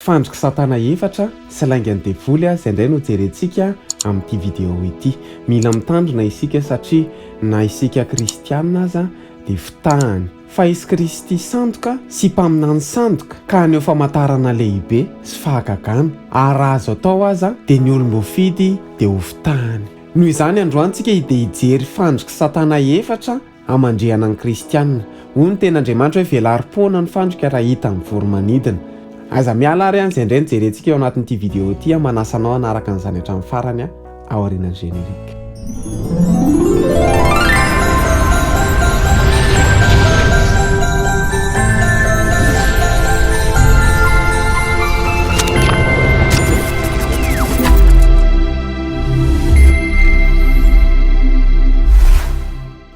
Fandrik'i Satana efatra sy laingan'ny devoly izay indray no jerentsika amin'ity video ity. Mila mitandrina isika satria na isika kristiana aza dia fitahany. Fa hisy Kristy sandoka sy mpaminany sandoka ka haneho famantarana lehibe sy fahagagana, ary raha azo atao aza dia ny olom-boafidy dia hofitahany. Noho izany androany tsika dia hijery fandrik'i Satana efatra hamandrihana ny kristiana. Hoy ny tenin'Andriamanitra hoe velaro-poana ny fandrika raha hita ny voro-manidina. Aza miala ary an, izay indray no jerentsika eo anatin'ity video ity an, manasa anao hanaraka an'izany hatramin'ny farany an, aorianan'ny générique.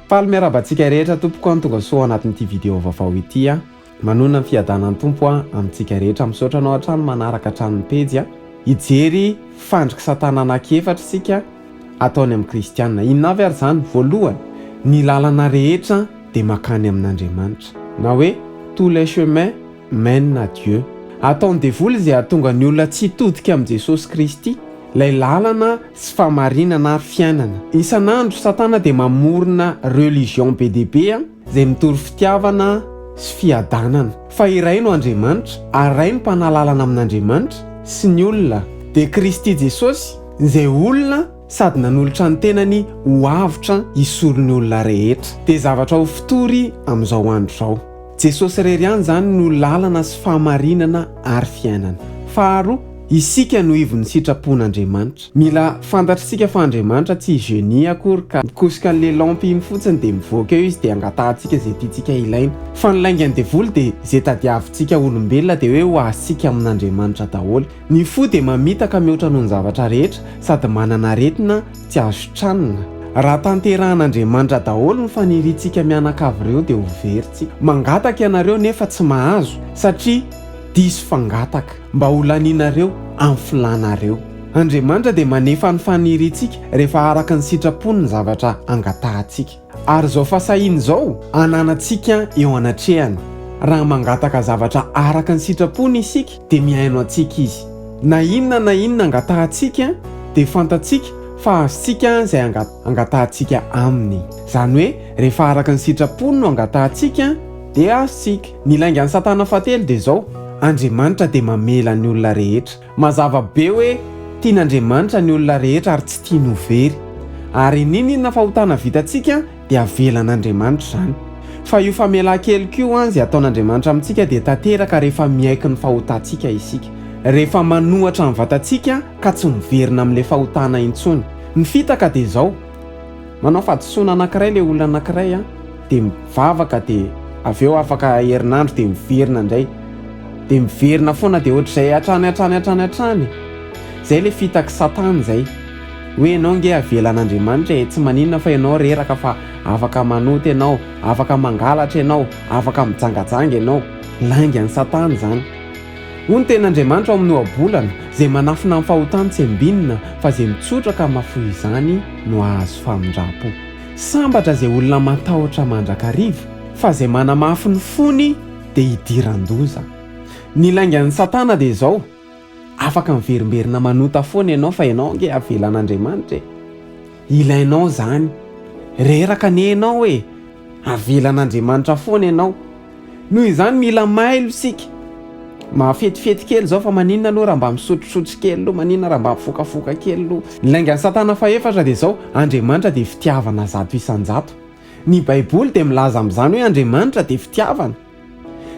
Faly miarahaba antsika rehetra tompoko an, tonga soa ao anatin'ity video vaovao ity an. Manonona ny fiadanan'ny Tompo an amintsika rehetra. Misaotra anao hatrany manaraka hatrany ny pejy an. Hijery fandrik'i satana anaky efatra isika ataony amin'ny kristiana. Inona avy ary izany? Voalohany, ny lalana rehetra dia makany amin'Andriamanitra. Na hoe tous les chemins mènent à Dieu. Ataon'ny devoly izay hahatonga ny olona tsy hitodika amin'i Jesosy Kristy, ilay lalana sy fahamarinana ary fiainana. Isan'andro satana dia mamorona religion be dia be an, izay mitory fitiavana sy fiadanana. Fa iray no Andriamanitra, ary iray no mpanalalana amin'Andriamanitra sy ny olona, dia Kristy Jesosy, izay olona sady nanolotra ny tenany ho avotra hisolo ny olona rehetra. Dia zavatra ho fitory amin'izao andro izao. Jesosy irery ihany izany no lalana sy fahamarinana ary fiainana. Faharoa, isika no ivon'ny sitrapon'Andriamanitra. Mila fantatr'isika fa Andriamanitra tsy genie akory ka mikosoka an'le lampe iny fotsiny dia mivoaka eo izy dia angatahantsika izay tiantsika ilaina. Fa ny laingan'ny devoly dia izay tadiavintsika olombelona dia hoe ho azontsika amin'Andriamanitra daholo. Ny fo dia mamitaka mihoatra noho ny zavatra rehetra sady manana aretina tsy azo sitranina. Raha tanterahan'Andriamanitra daholo ny faniriantsika mianakavy ireo dia ho very tsika. Mangataka ianareo nefa tsy mahazo satria diso fangataka. Mba ho lanianareo amin'ny filanareo. Andriamanitra dia manefa ny faniriantsika rehefa araka ny sitrapony ny zavatra angatahantsika. Ary izao fahasahiana izao ananantsika eo anatrehany. Raha mangataka zavatra araka ny sitrapony isika dia mihaino antsika Izy. Na inona na inona angatahantsika dia fantatsika fa azontsika izay angatahantsika Aminy. Izany hoe rehefa araka ny sitrapony no angatahantsika dia azontsika. Ny laingan'i Satana fahatelo dia izao, Andriamanitra dia mamela ny olona rehetra. Mazava be hoe tian'Andriamanitra ny olona rehetra ary tsy tiany ho very. Ary n'inon'inona fahotana vitantsika dia avelan'Andriamanitra izany. Fa io famelan-keloka io an izay ataon'Andriamanitra amintsika dia tanteraka rehefa miaiky ny fahotantsika isika. Rehefa manohatra ny vatantsika ka tsy miverina amin'ilay fahotana intsony. Ny fitaka dia izao, Manao fahadisoana anankiray ilay olona anankiray an, dia mivavaka dia avy eo afaka herinandro dia miverina indray. Dia miverina foana dia ohatr'izay hatrany hatrany hatrany hatrany. Izay ilay fitak'i Satana izay. Hoe ianao ange avelan'Andriamanitra e, tsy maninona fa ianao reraka fa afaka manota ianao, afaka mangalatra ianao, afaka mijangajanga ianao. Laingan'i Satana izany. Hoy ny tenin'Andriamanitra ao amin'ny Ohabolana, Izay manafina ny fahotany tsy ambinina, fa izay mitsotra ka mahafoy izany no hahazo famindram-po. Sambatra izay olona matahotra mandrakariva, fa izay manamafy ny fony dia hidiran-doza. Ny laingan'i Satana dia izao, Afaka miverimberina manota foana ianao fa ianao ange avelan'Andriamanitra e! Ilainao izany. Reraka anie ianao e! Avelan'Andriamanitra foana ianao. Noho izany mila mailo isika. Mahafetifety kely izao fa maninona aloha raha mba misotrosotro kely aloha, maninona raha mba mifokafoka kely aloha. Ny laingan'i Satana fahefatra dia izao, Andriamanitra dia fitiavana 100%. Ny Baiboly dia milaza amin'izany hoe Andriamanitra dia fitiavana.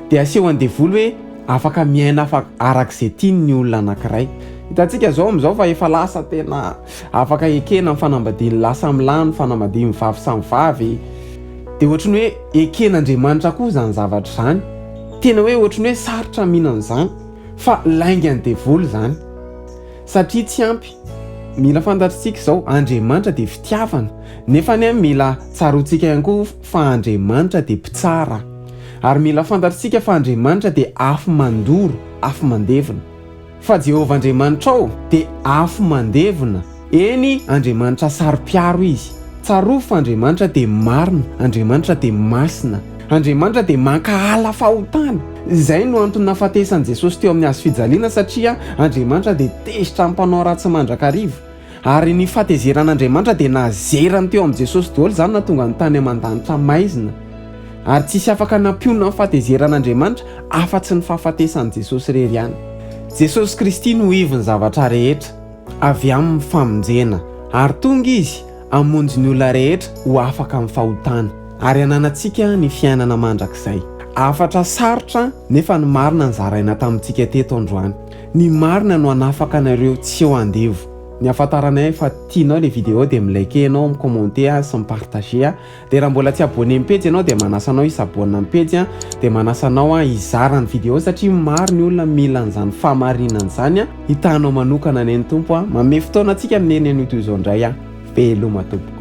Dia asehon'ny devoly hoe afaka miaina araka izay tiany ny olona anankiray. Hitantsika izao amin'izao fa efa lasa tena afaka ekena ny fanambadian'ny lahy samy lahy, ny fanambadian'ny vavy samy vavy. Dia ohatry ny hoe eken'Andriamanitra koa izany zavatra izany. Tena hoe ohatry ny hoe sarotra mino an'izany. Fa laingan'ny devoly izany. Satria tsy ampy. Mila fantatr'tsika izao, Andriamanitra dia fitiavana. Nefa anie mila tsaroantsika ihany koa fa Andriamanitra dia mpitsara. Ary mila fantatr'tsika fa Andriamanitra dia afo mandoro, afo mandevona. Fa Jehovah Andriamanitrao dia afo mandevona, eny, Andriamanitra saro-piaro Izy. Tsarovy fa Andriamanitra dia marina, Andriamanitra dia masina. Andriamanitra dia mankahala fahotana. Izay no antony nahafatesan'i Jesosy teo amin'ny hazo fijaliana satria Andriamanitra dia tezitra amin'ny mpanao ratsy mandrakariva. Ary ny fahatezeran'Andriamanitra dia nazerany teo amin'i Jesosy daholo izany nahatonga ny tany aman-danitra maizina. Ary tsisy afaka nampionona ny fahatezeran'Andriamanitra afa-tsy ny fahafatesan'i Jesosy irery ihany. Jesosy Kristy no ivon'ny zavatra rehetra, avy aminy ny famonjena. Ary tonga Izy hamonjy ny olona rehetra ho afaka amin'ny fahotana, ary hananantsika ny fiainana mandrakizay. Hafatra sarotra nefa ny marina nozaraina tamintsika teto androany. Ny marina no hanafaka anareo tsy ho andevo. Ny ahafantaranay fa tianao le vidéo dia mi-liker ianao, mi-commenter sy mi-partager. Dia raha mbola tsy abonné ny pejy ianao dia manasa anao hi-s'abonne ny pejy dia manasa anao hizara ny vidéo satria maro ny olona mila an'izany fahamarinana izany. Hitanao manokana anie ny Tompo. Manome fotoana antsika amin'ny heriny anio toy izao indray. Veloma Tompoko.